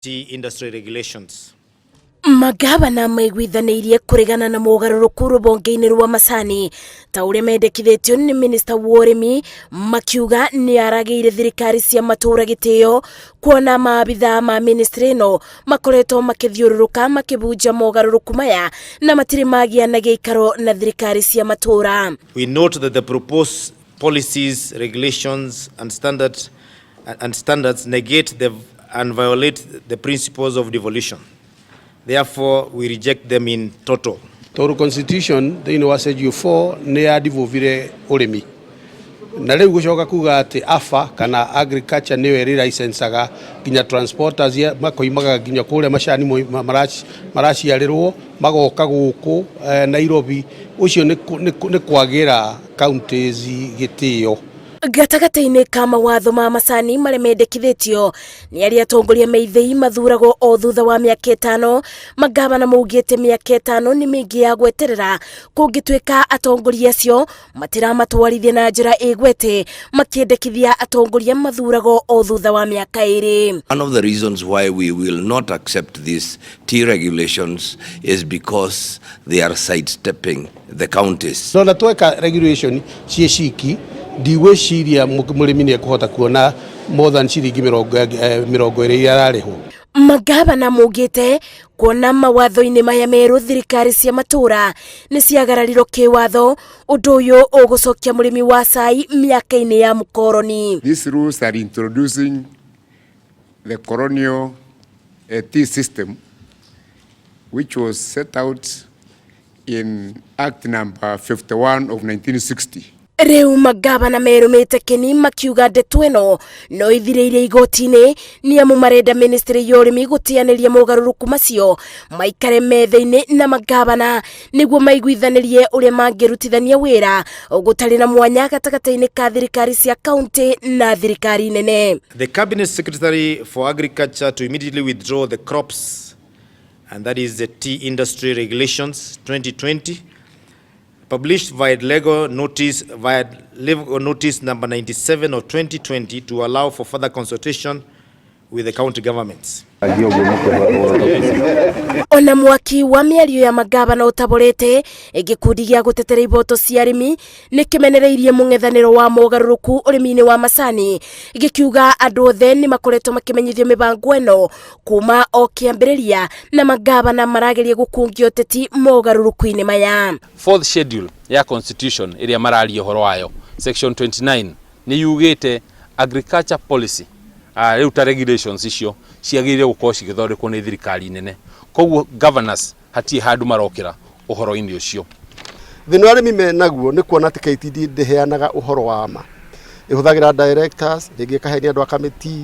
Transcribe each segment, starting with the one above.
Tea industry regulations. Magavana maiguithanĩirie kũregana na mogarũrũku rũhonge-inĩ rwa macani ta ũrĩa mendekithĩtio nĩ minista wa ũrĩmi, makiuga nĩ aragĩire thirikari cia matũũra gĩtĩo kuona maabithaa ma ministry ĩno makoretwo makĩthiũrũrũka makĩbunja mogarũrũku maya na matirĩ magĩa na gĩikaro na thirikari cia matũũra. We note that the proposed policies, regulations, and standards negate and violate the principles of devolution. Therefore, we reject them in total. Tondũ constitution thĩinĩ wa schedule 4 nĩ ya devolvire ũrĩmi, na rĩu gũcoka kuga atĩ AFA kana agriculture nĩyo ĩrĩ licensaga nginya transporters makoimaga nginya kũrĩa macani maraciarĩrwo magoka gũkũ Nairobi, ũcio nĩ kwagĩra counties gĩtĩo. Gatagatĩ-inĩ ka mawatho ma macani marĩa mendekithĩtio nĩ arĩa atongoria meithĩi mathuragwo o thutha wa mĩaka 5. Magavana maugĩte mĩaka 5 nĩ mĩingĩ ya gweterera kũngĩtuĩka atongoria acio matiramatwarithia na njĩra ĩgwete, makĩendekithia atongoria mathuragwo o thutha wa mĩaka 2. One of the reasons why we will not accept these tea regulations is because they are sidestepping the counties. No na tweka regulation ciĩ ciki, ndigwĩciria mũrĩmi nĩ ekũhota kuona more than ciringi 20 iria ararĩhwo. Magavana maugĩte kuona mawatho-inĩ maya merũ thirikari cia matũũra nĩ ciagararirwo kĩwatho, ũndũ ũyũ ũgũcokia mũrĩmi wa cai mĩaka-inĩ ya mũkoroni. These rules are introducing the colonial tea system, which was set out in Act number 51 of 1960. Rĩu magavana merũmĩte kĩni makiuga ndeto ĩno no ithirĩire igoti-inĩ, nĩ amu marenda ministry ya ũrĩmi gũteanĩria mogarũrũku macio, maikare metha-inĩ na magavana nĩguo maiguithanĩrie ũrĩa mangĩrutithania wĩra gũtarĩ na mwanya gatagatĩ-inĩ ka thirikari cia kaunti na thirikari nene. The Cabinet Secretary for Agriculture to immediately withdraw the crops, and that is the Tea Industry Regulations 2020, published via legal notice number 97 of 2020, to allow for further consultation with the county governments. Ona mwaki wa mĩario ya magavana ũtaborete, gĩkundi gĩa gũtetera iboto cia arĩmi nĩ kĩmenereirie mũng'ethanĩro wa mogarũrũku ũrĩmi-inĩ wa macani, gĩkiuga andũ othe nĩ makoretwo makĩmenyithio mĩbango ĩno kuma o kĩambĩrĩria na magavana marageria gũkungia ũteti mogarũrũku-inĩ maya. Fourth schedule ya constitution ĩrĩa mararia ũhoro wayo, section 29, nĩ yugĩte agriculture policy, rĩu ta regulations icio ciagĩrĩire gũkorwo cigĩthondekwo nĩ thirikari nene, koguo governors hatirĩ handũ marokĩra ũhoro-inĩ ũcio. Thĩna arĩmi menaguo nĩ kuona atĩ KTD ndĩheanaga ũhoro wa ma, ĩhũthagĩra directors, rĩngĩ ĩkahenia andũ a kamĩtĩ,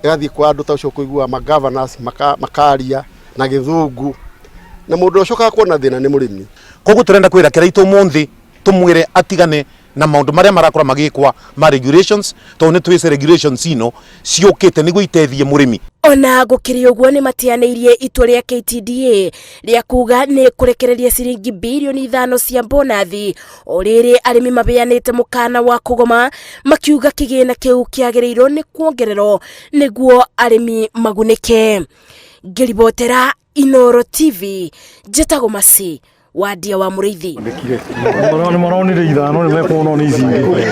ĩgathiĩ kwa andũ ta ũcio kũigua ma governors makaria na gĩthũngũ, na mũndũ ũrĩa ũcokaga kuona thĩna nĩ mũrĩmi. Koguo turenda kwira Kiraito umuthi tumwire atigane na maundu maria marakorwo magikwa ma regulations, tondu ni twise regulations ino ciukite niguo iteithie murimi. Ona gũkĩrĩ ũguo, nĩ mateanĩirie itua rĩa KTDA rĩa kuga nĩ kũrekereria ciringi birioni 5 cia bonathi, o rĩrĩ arĩmi mabeanĩte mũkana wa kũgoma, makiuga kĩgĩna kĩu kĩagĩrĩirwo nĩ kuongererwo nĩguo arĩmi magunĩke. Ngĩribotera Inoro TV, njĩtagwo Masi Wandia wa Mũrĩithi. Nĩ maronire 5, nĩ mekuona nĩ ici ingĩ.